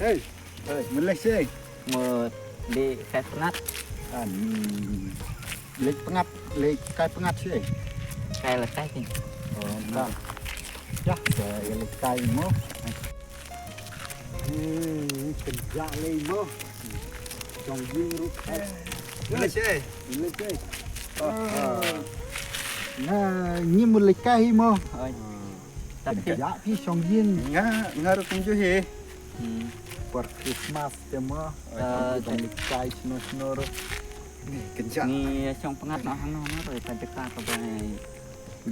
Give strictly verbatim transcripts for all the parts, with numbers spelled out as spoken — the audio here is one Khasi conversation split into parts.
Hey, hey, mut leit shaei? Mut leit kai pyngngad. Ah, leit pyngngad, leit kai pyngngad shaei? Kai la kai keiñ. Oh, mynta. Ïa, sa ïa leit kai mo. Eh, kynjah lei mo. Jong ïing ruh. Mut leit shaei? Mut leit shaei? Oh, oh. Nga, ngi mut leit kai hi mo. Oi. Kynjah phi shong ïing. Nga, nga ruh kumjuh hi. Hmm. Por Christmas te mo. Oi. Ah, dang leit kai shano shano ruh. Kynjah. Ngi shong pyngngad noh hangno hangno ruh, ka jaka kaba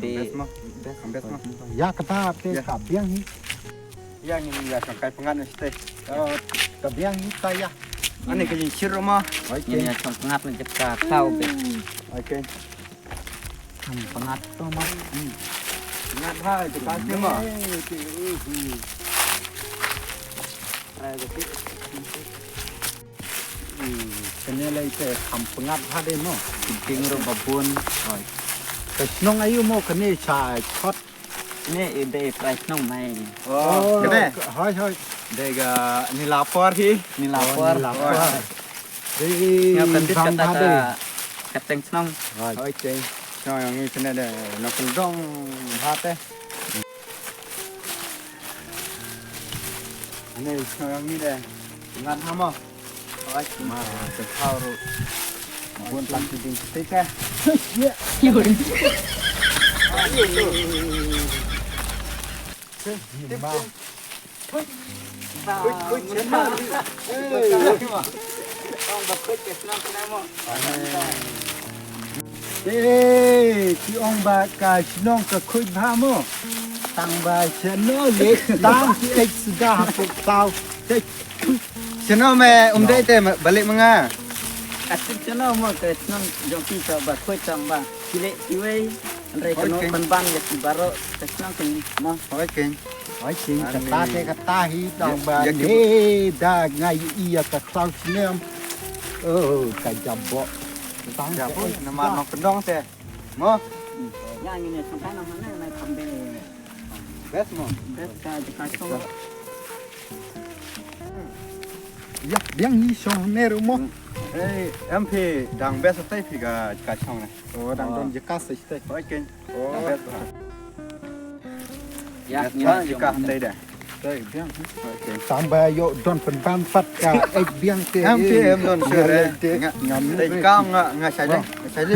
best mo. Best. Best mo. Ïa kata te ka biang hi. Ïa ngin ïa shong kai pyngngad na shatei. Oh, ka biang hi ta ïa. Ani ka jingshit ruh mo. Oi, ngin ïa shong pyngngad na jaka khlaw beit. Oi. Kham pyngngad to mo. Hmm. Pyngngad ha jaka te mo. Kane lei te kham pyngngad ha de mo. Ki tieng ruh ba bun. Oi. Ka shnong aïu mo kane sha Chot? Ne i dei prai shnong mai. Oh, kane? Hoi, hoi. Dei ka Nilapor hi. Nilapor. Nilapor. Dei. Nga pyntit kata ka kateng shnong. Hoi, teng. Shnong ïa ngi kane de Nongkyndong bha te. Ane shnong ïa ngi de. Ngan hamo. Oi, ma, te khau ru. Bun tang ki ding te ka. Khuid, khuid, chen ma. Ong ba khuid ke shnong kane mo. Eh, ki ong ba ka shnong ka khuid bha mo. Tang ba shnong le, tang ki ek suda hapuk tau. Shnong me um dei te balei ma nga. Ka shnong mo ka shnong jong ki ka ba khuid tang ba. Ki le ki wei, hynrei ka no pynban ïa ki baroh ka shnong ka ni mo. Hoi keng. Hoi keng, kata te kata hi tang ba ne da ngai ïa ka khlaw snem. Oh, ka jabok. Tang jabok, namar Nongkyndong te. Mo. Ïa ngin ïa sangkai nang hane nang kambe. Best mo. Best ka jaka song. Ïa, biang hi song hane ru mo. Ei, em phi dang best tai phi ka jaka song ne. Oh, dang don jaka sai tai. Hoi keng. Oh. Best. Ïa, best ngin ïa jaka tai da. Tang ba ïoh don pynban pat ka ek biang te. Em te em don sure. Nga ngam te kam nga nga shai de. Nga shai de.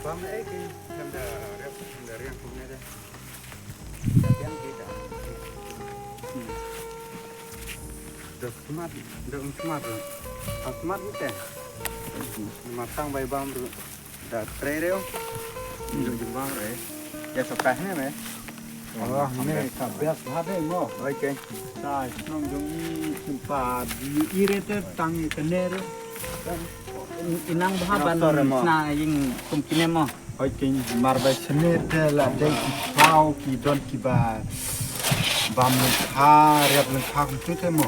Bam eh ki, kan da rep, kan da riang kumne de. Riang ki da. Da smat, da um smat. Am smat ni te. Matang bai bam ru. Da trei reu. Juk jubang re. Ya sokai ne me. Oh, ne ka best bha de mo. Oi keng. Sa shnong jong i sumpa di irete tang i kane re. Inang bha ban sna ïing kum kine mo. Oi keng, mar ba shane te la dei ki pau ki don ki ba bam lyngkha, rep lyngkha kum tu te mo.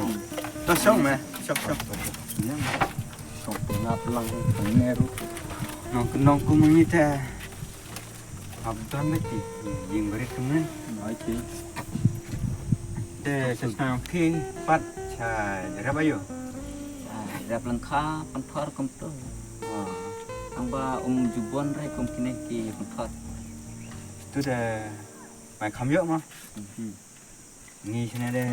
To shong me, shong shong. Shong pynap lang kane ru. Nong nong kum ngi te. Hap don lagi, ïing barit kumne. Oi ki. Te sa sngewthuh pat sa rep aïu. Rep lyngkha pynthor kumtu. Tang ba um ju bun re kum kine ki pynthor. Tu da mai kham ïoh ma. Ngi shane de.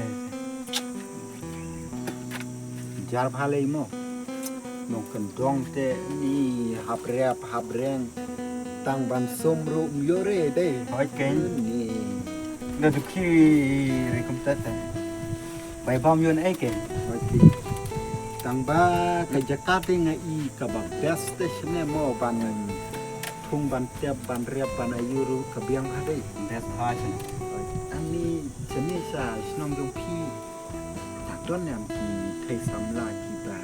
Jar bha lei mo. Nongkyndong te ni hap rep hap reng. Tang ban sum ruh um ïoh re de. Hoi keng. Ni. Da dukhi re kumta te. Bai bam ïoh ei keng. Hoi keng. Tang ba ka jaka te nga i ka ba best te shane mo ban thung ban tep ban rep ban aïu ruh ka biang bha de. Best bha shane. Ani Shane sa shnong jong phi. Ta don em ki thei samla ki ba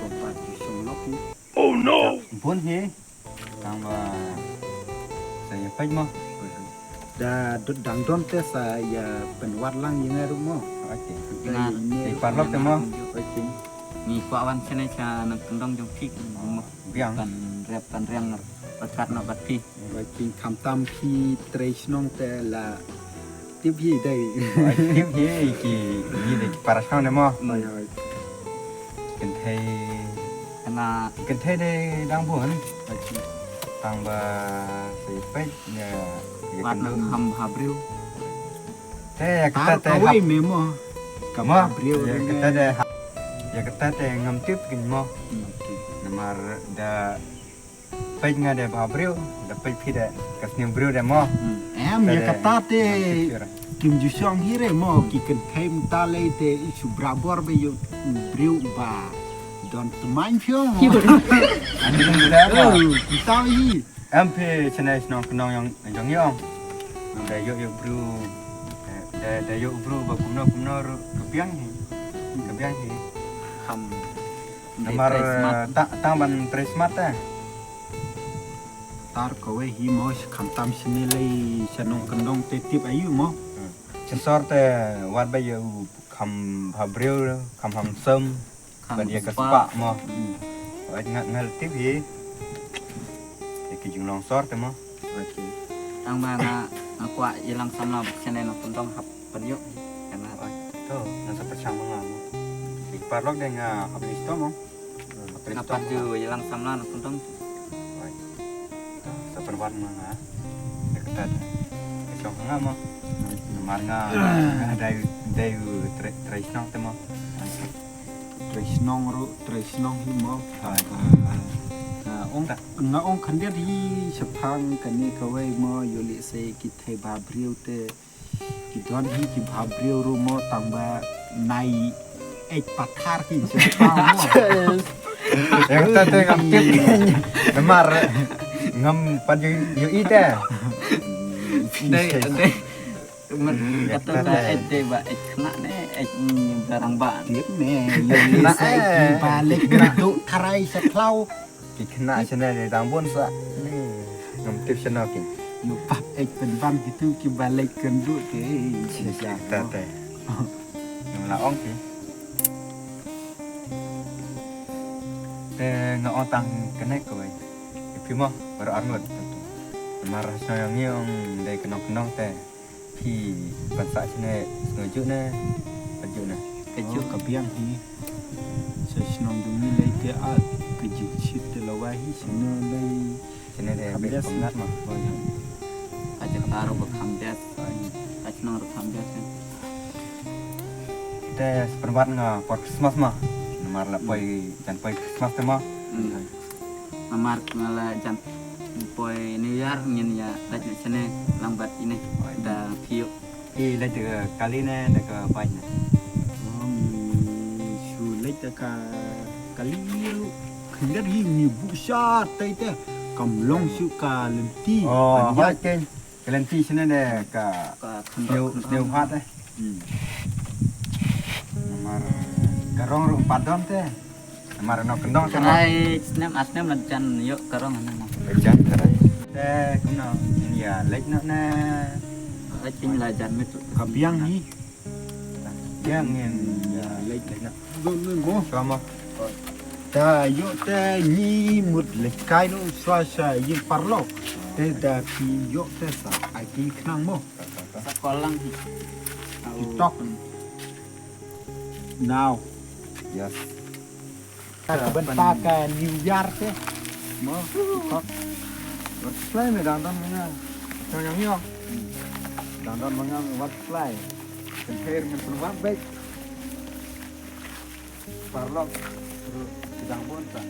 bom pat ki shong lok ni. Oh no! Bun hi. Tang ba sa ïa peit mo. Da dut dang don te sa ïa pynwad lang ïa nga ruh mo. Oi te. Nga i parlok te mo. Oi te. Ngi kwah wan shane sha nongkyndong jong phi mo. Biang. Ban rep ban riang ryngkat noh bad phi. Oi te, khamtam phi trei shnong te la tip hi dei. Oi, tip hi ki, hi dei ki para shnong dei mo. Oi oi. Kynthei. Kane kynthei dei dang bun. Oi te. Tang ba sa ïa peit ïa ïa kynduh. Wat nang kham ha briew. Te ïa kata te kawei hap me mo. Ka mo, bha briew ïa kata te hap. Ïa kata te ngam tip kin mo. Hmm, okay. Namar da peit nga da bha briew, da peit phi da ka sniew briew da mo. Hmm. Em, ïa kata te ngam tip shuh. Kim ju shong hi re mo, ki kynthei mynta lei te i shu bra bor ba ïoh briew ba don tymmen phi ong. Ani da mo. Eh, mynta hi. Em phi shane shnong khnong jong jong i ong. Da ïoh ïoh briew. Da da ïoh briew ba kumno kumno ruh ka biang hi. Ka biang hi. Kham. Namar tang tang ban trei smat te. Tar kawei hi mo, khamtam shane lei sha nongkyndong te tip aïu mo. Hmm. Sha sor te wat ba ïoh kham bha briew, kham handsome. Kham bad ïa ka spah. Spah mo. Hmm. Oi, nga nga tip hi. Ïa ki jinglong sor te mo. Okay. Tang ba nga nga kwah ïalang samla bad shane nongkyndong hap pynïoh hi. Kane. Oi, to nga sa pyrshang ma nga mo. Ki parlok de nga hap list to mo. Nga pat ju ïalang samla nongkyndong. Oi. To sa pynwad ma nga. Ïa kata de. Ka shong ka nga mo. Namar nga nga dei dei u trei trei shnong te mo. Trei shnong ruh, trei shnong hi mo. Oi. Ah, ah, ong, nga ong khyndiat hi shaphang kane kawei mo, ïoh lehse ki thei bha briew te ki don hi ki bha briew ruh mo, tang ba nai eit pathar ki shaphang mo. Ïa kata te ngam tip. Namar ngam pat ïohi te. Dei dei. Kata ta eit te ba eit khynnah ne eit barang ba. Tip ne, ïa lehse ki ba leit kynduh tharai sha khlaw. Ki khynnah shane ne dang bun sa. Ngam tip shano ki. Ïoh pap eit pynban kitu ki ba leit kynduh te. Kata te. Ngam lah ong ki. Te nga ong tang kane kawei. Phi mo baroh arngut. Namar shnong jong ngi ong dei ka nongkyndong te. Phi ban sah shane sngewjuh ne kajuh ne? Kajuh ka biang hi. Sa shnong jong ngi lei te ar kajuh shit te la wai hi shane lei. Shane lei bek pyngat ma. Ka jaka ruh ba kham biang. Ka shnong ruh kham biang. Te sa pynwad nga por Christmas ma. Namar la poi jan poi Christmas te ma. Namar nga la jan poi New Year ngin ïa leit na shane lang bad ine da phi ïoh. Phi leit da ka kali ne da ka bike ne? Shu leit da ka kali ruh. Khyndiat hi ngi buh sha tai te kam long shu ka lynti. Oh, hoi te. Ka lynti shane ne ka sniew sniew hat eh. Namar ka rong ruh pat don te. Namar nongkyndong te. Tharai snem ar snem la jan ïoh ka rong hana na. La jan tharai. Te kumno ngin ïa leit noh ne. Ai ting la jan mit. Ka biang hi. Biang ngin ïa leit leit noh. Don ne mo. Shuwa mo. Ta ïoh te ngi mut leit kai noh shuwa sha ïing parlok. Te da phi ïoh te sa ai phi khnang mo. Sa kolang hi. Tok. Now. Yes. Ka bynta ka New Year te. Mo. Tok. Wat fly me dang dang me nga. Dang dang me wat fly. Kan khair men pun wat bek. Parlok. Dang bun ta.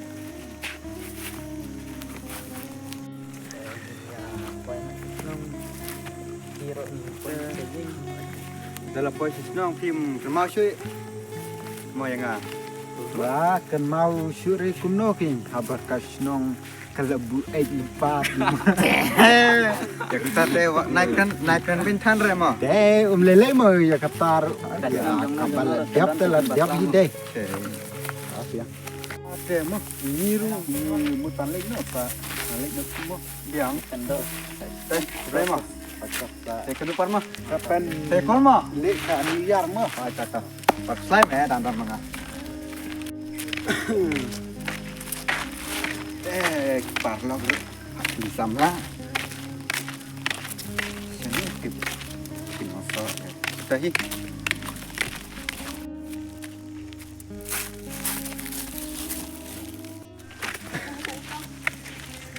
Da la poi sha shnong phim kynmaw shuh. Mo ïa nga. Ba kynmaw shuh re kumno kin haba ka shnong ka la buh eit lypa. Ïa kata te wa nai kren nai kren bin than re mo. Te um lei lei mo ïa kata ruh. Ka ba la dep te la dep hi dei. Te mo ngi ruh ngi mut pan leit noh pa pan leit noh mo. Biang. Te, te, te mo. Te kenu par ma. Te call ma. Lek ka New Year ma. Ai ta ta. Par slime eh dan dan ma nga. Te parlok. Di samla. Sini tip. Sini masuk. Kita hi.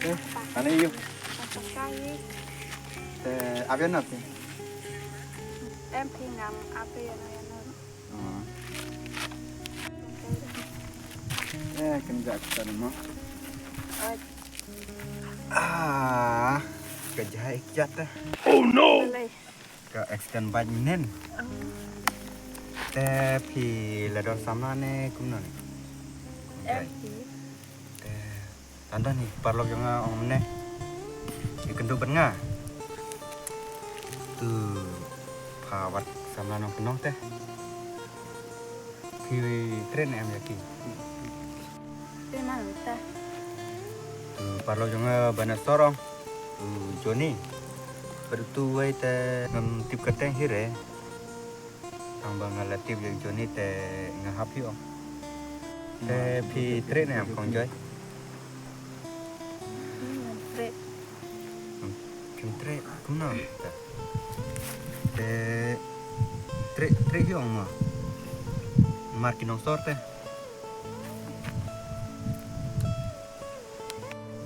Eh, ani yu. Eh, abian na pi. Em phi ngam abian na. Eh, kena kita nama. Ah, kejai kiat. Oh no. Ka accident bike nen. Te phi la don samla ne kumno ne? Em phi. Te tanda ni parlok jong nga ong ne. Ni kynduh ban nga. Tu pha wat samla nong kynong te. Phi treh ne em ïa ki. Te ma ta. Tu parlok jong nga ba na sorong. Tu Johnny. Padu tu wai te ngam tip ka teng hi re. Tang ba nga la tip ïa Johnny te nga hap hi ong. Te phi treh ne em kong Joy. Treh. Phi treh kumno? Te treh treh hi ong ma. Mar ki nong sor te.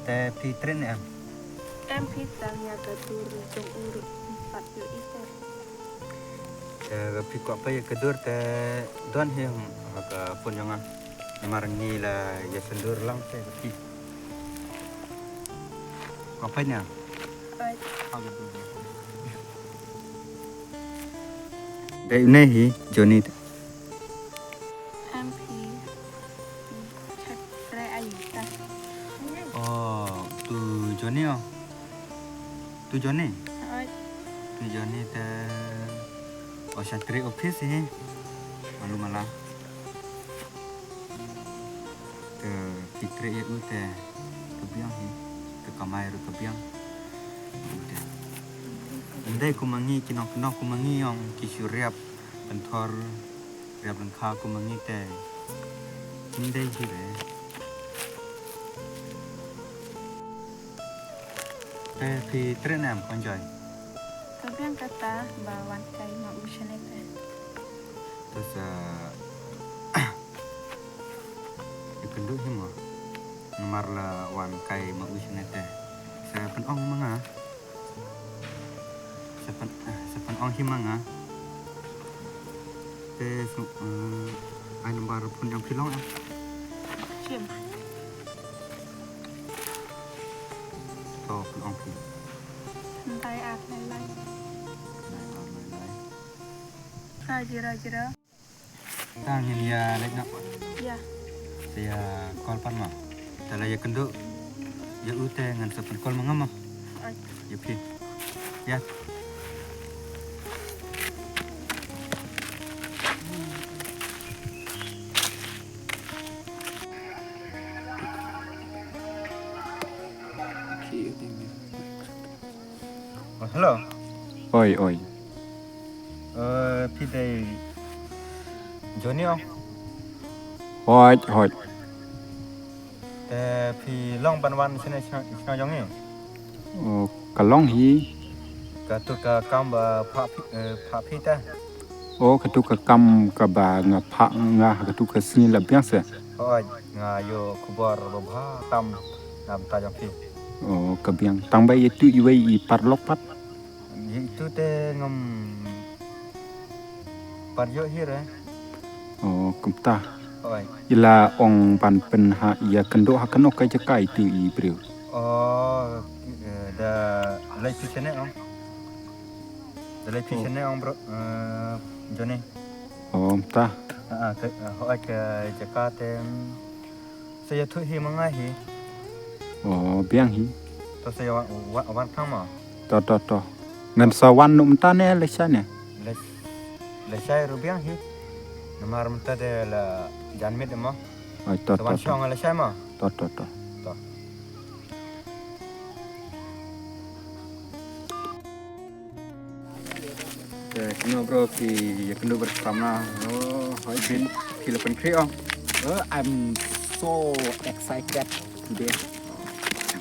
Te phi treh ne em? Em phi tang ïa ka dur jong u ruh pat ïa i te. Te phi kwah peit ïa ka dur te don hi ha ka phone jong nga. Namar ngi la ïa syndur lang te phi. Kwah peit ne em? Peit. Dei une hi Johnny te. Em phi. Chat re ai ta. Oh, tu Johnny oh. Tu Johnny. Oi. Tu Johnny te. Oh, chat re office hi. Malu mala. Te phi treh ïa u te ka biang hi. Ka kamai ruh ka biang. U te. Ym dei kum ma ngi ki nongkynnoh kum ma ngi ong ki shu riap pynthor riap lyngkha kum ma ngi te. Ym dei hi re. Te phi treh ne em kong Joy? Ka biang kata ba wan kai ma u shane te. Te sa ïa kynduh hi mo. Namar la wan kai ma u shane te. Sa pynong ma nga. Sa pyn, eh, sa pynong hi ma nga. Te sngewbha, eh, ai number phone jong phi long em? Shim. To pynong phi. Nai ar nai lai. Nai ar nai lai. Nai zero zero. Tang ngin ïa leit noh. Ïa. Te ïa call pat ma. Te la ïa kynduh ïa u te ngan sa pyn call ma nga ma. Oi. Ïa phi. Ïa. Oh, hello. Oi, oi. Eh, phi dei Johnny ong? Hooid, hooid. Te phi long ban wan shane shnong, shnong jong ngi? Oh, ka long hi. Katu ka kam ba phah phi, eh, phah phi te. Oh, katu ka kam kaba nga phah nga ha katu ka sngi la biang se. Hooid, nga ïoh khubor ba bha tam na bynta jong phi. Oh, ka biang. Tang ba ïa tu iwei i parlok pat. Ïa itu te ngam pat ïoh hi re. Oh, kumta. Oi. I la ong ban pyn ha ïa kynduh ha kano ka jaka itu i briew. Oh, eh, da leit phi shane ong. Da leit phi shane ong bro, eh, Johnny. Oh, kumta. Ah, ah, ka, eh, hooid ka jaka te, mm, Sa ïathuh hi ma nga hi. Oh, biang hi. To sa ïa wan, wan, wan khang ma. To, to, to. Ngan sa wan noh mynta ne lashai ne? Lash-, lashai ruh biang hi. Namar mynta de la janmiet ma. Ai, to, to, to. Sa wan shong lashai ma. To, to, to. To. Kino bro, phi ïa kynduh bad ka samla? Oh, hoi bin, phi la pynkhreh ong? Oh, I'm so excited today.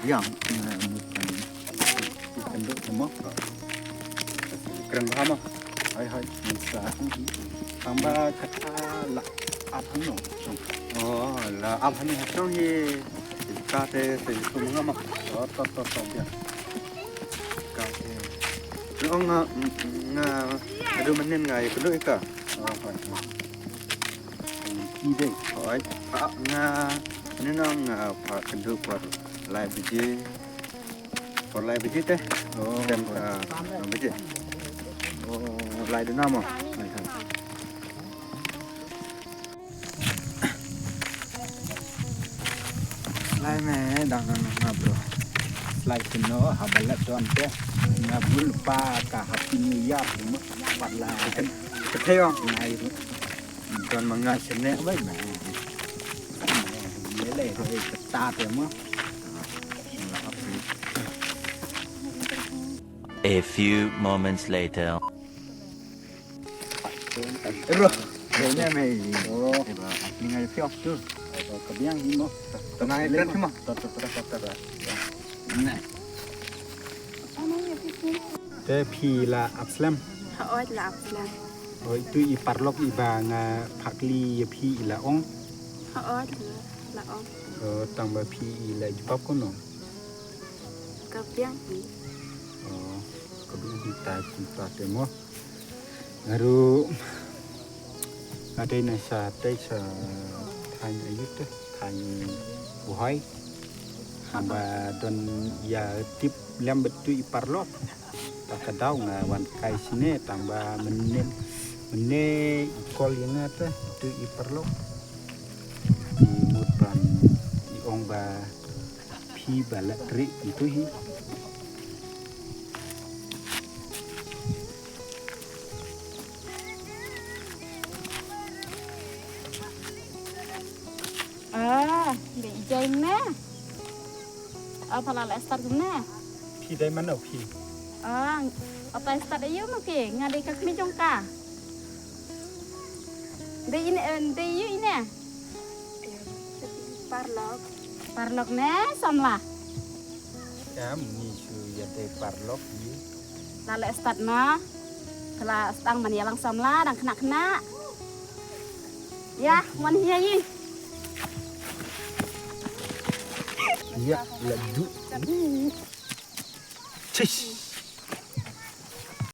Biang. Phi kynduh mo? Kren bha mo? Hoi hoi. Tang ba kata la ap hangno? Oh, la ap hangno hangno hi. Kata te sum nga mo? Oh, to to to biang. Kata. Nga nga nga adu manin nga ïa kynduh ika. Oh, hoi. Ide. Hoi. Pha nga ni nong pha kynduh por lai baje. Por lai baje te. Oh. Tem ka baje. Oh, lai duna mo. Lai me dang nang nga bro. Lai kino ha balat don te. Nga bul pa ka happy new year mo. Pat lai. Ka thayong ngai ru. Don ma nga sene bai me. Ye le ru ka ta te mo. A few moments later. Ro, ro ne me. Oh, ba ni ngai phi ok tu. Ba ka biang hi mo. Ta ngai kren hi mo. Ta ta ta ta ta. Ne. Te phi la ap slem. Ha oi la ap slem. Oi tu i parlok i ba nga phakli ïa phi i la ong. Ha oi la ong. Oh, tang ba phi i la jubab kono. Ka biang hi. Oh, ka biang hi ta kumta te mo. Nga ruh nga dei na sa tei sa thaiñ ayu te thaiñ buhai. Ba don ïa tip lem bad tu i parlok. Ta ka daw nga wan kai sine tang ba mynne mynne i kol ïa nga te tu i parlok. I mut ban i ong ba phi ba la tri itu hi. Ah, dei jai ne. Ah, pala la start ne. Phi dei mano phi? Ah, apa start ayu mo ke? Nga dei ka kmi jong ka. Dei ine, dei yu ine. Parlok. Parlok ne samla. Kam ni su ya dei parlok ni. La le start ma. Kala stang man ya lang samla dang kena kena. Ya, man hi ya yi. Ya, la du. Chish.